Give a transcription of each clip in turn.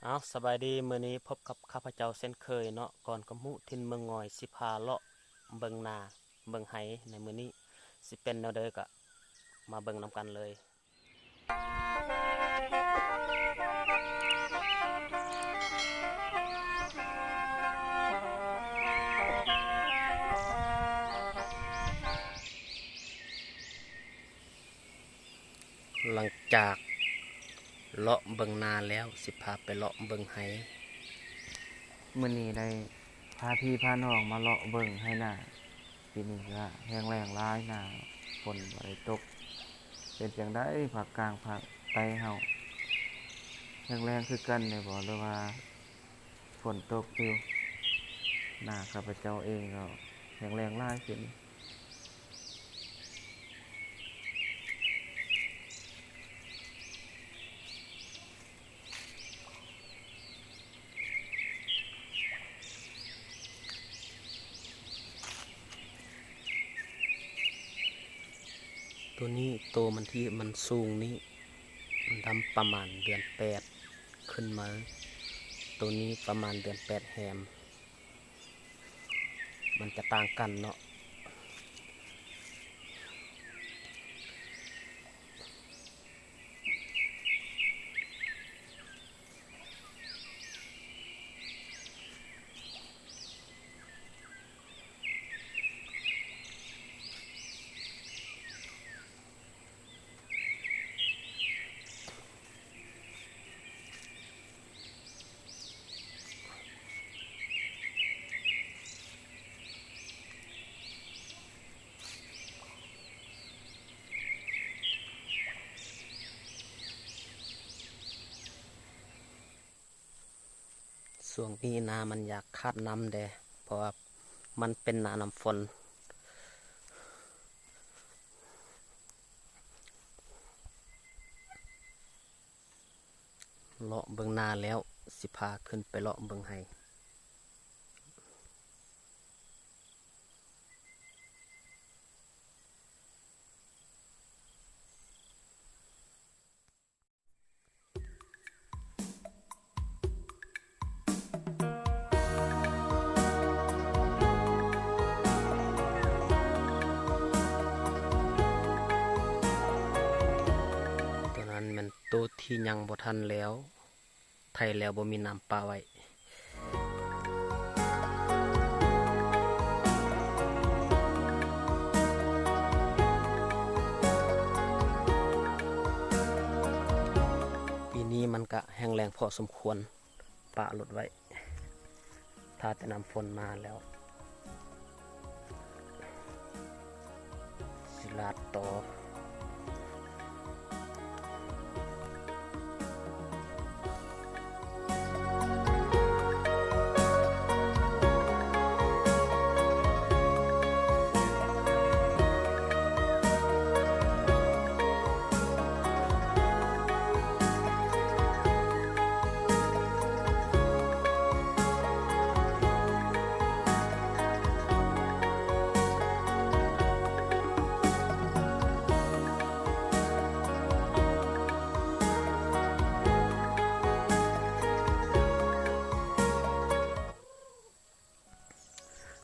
ເອົາ ສະບາຍດີ ມື້ນີ້ພົບກັບຂ້າພະເຈົ້າເຊັ່ນເຄີຍເນາະ ກ່ອນກຳຫູ ຖິ່ນເມືອງງອຍ ຊິພາເລາະເບິ່ງນາເບິ່ງໄຮ່ໃນມື້ນີ້ ຊິເປັນແນວໃດກະມາເບິ່ງນຳກັນເລີຍ. ຫຼັງຈາກເລາະເບິ່ງນາແລ້ວ ຊິພາໄປເລາະເບິ່ງໄຮ່. ມື້ນີ້ໄດ້ພາພີ່ພານ້ອງມາເລາະເບິ່ງໄຮ່ນາ. ປີນີ້ກະແຫ້ງແລ້ງຫຼາຍນາ ຝົນບໍ່ໄດ້ຕົກ ເປັນຈັ່ງໃດພາກກາງພາກໃຕ້ເຮົາ ແຫ້ງແລ້ງຄືກັນແດ່ບໍ່ ຫຼືວ່າຝົນຕົກຢູ່? ນາຂ້າພະເຈົ້າເອງກະແຫ້ງແລ້ງຫຼາຍປີນີ້. ໂຕນີ້ ໂຕມັນທີ່ມັນສູງນີ້ ດຳປະມານເດືອນແປດຂຶ້ນມາ ໂຕນີ້ປະມານເດືອນແປດແຮມ ມັນຈະຕ່າງກັນເນາະ. ຊ່ວງນີ້ນາມັນຢາກຂາດນ້ຳແດ່ ເພາະວ່າມັນເປັນໜ້ານ້ຳຝົນ. ເລາະເບິ່ງນາແລ້ວ ຊິພາຂຶ້ນໄປເລາະເບິ່ງໄຮ່. ໂຕນັ້ນແມ່ນໂຕທີ່ຍັງບໍ່ທັນແລ້ວ ໄຖແລ້ວບໍ່ມີນ້ຳປະໄວ້. ປີນີ້ມັນກະແຫ້ງແລ້ງພໍສົມຄວນ ປະລົດໄວ້ ຖ້າແຕ່ນ້ຳຝົນມາແລ້ວ ຊິລາດຕໍ່.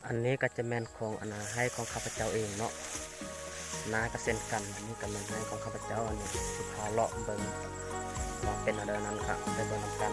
ອັນນີ້ກະຈະແມ່ນຂອງ ອັນນາ ໄຮ່ຂອງຂ້າພະເຈົ້າເອງເນາະ ນາກະເຊັ່ນກັນ. ອັນນີ້ກະແມ່ນໄຮ່ຂອງຂ້າພະເຈົ້າ ອັນນີ້ຊິພາເລາະເບິ່ງວ່າເປັນແນວໃດນັ້ນ ກະໄປເບິ່ງນຳກັນ.